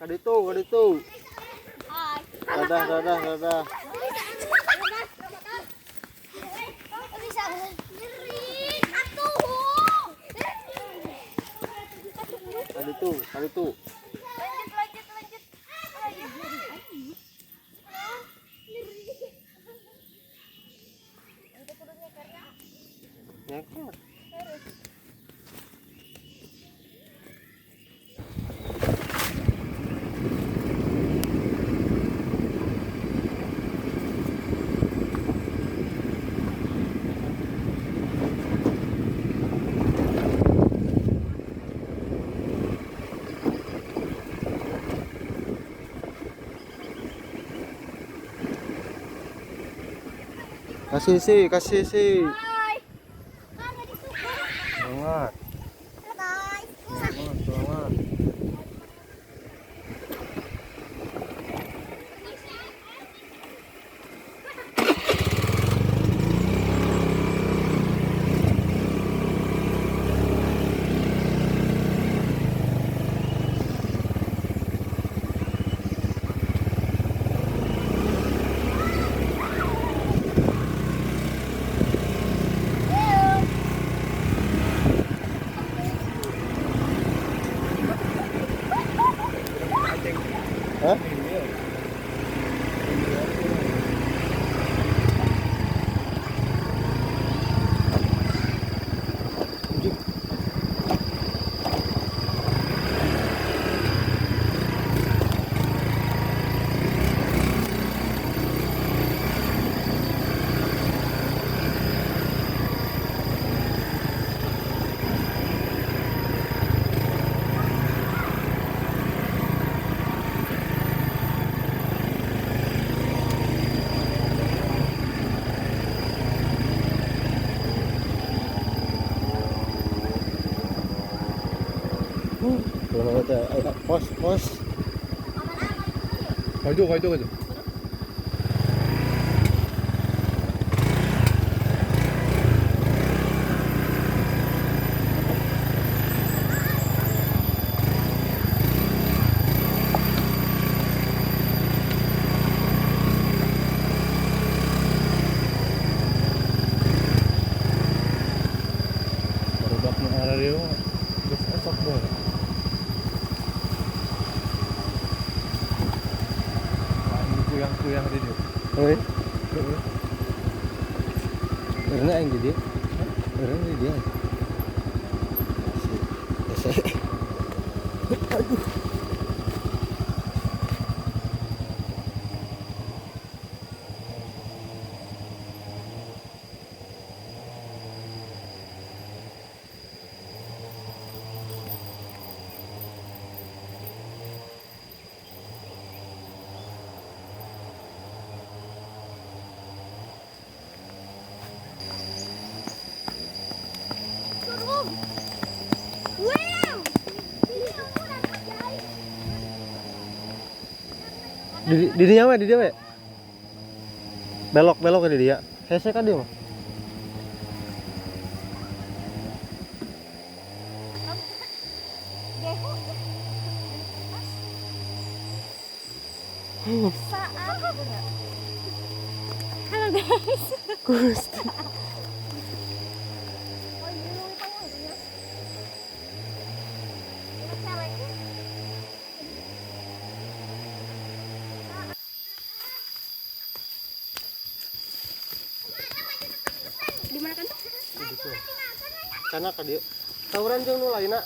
Kaditu, kaditu. Dadah, dadah, dadah. Kaditu, kaditu. Lanjut, lanjut, lanjut. Nyeker. Kasih sih, kasih sih. Semangat. Semangat, semangat. Hah? Pos, pos. Kaido, kaido, kaido. Baru bak na terus esok doang. Kuyang-kuyang di dia. Oh iya? Karena yang di dia. Karena di dia. Aduh. Di dia we, di dia we. Belok belok ke dia. Hese kan dia mah. Halo guys. Gusti. Di mana kan tuh? Karena ka dieu. Tawuran jeung nu lainna.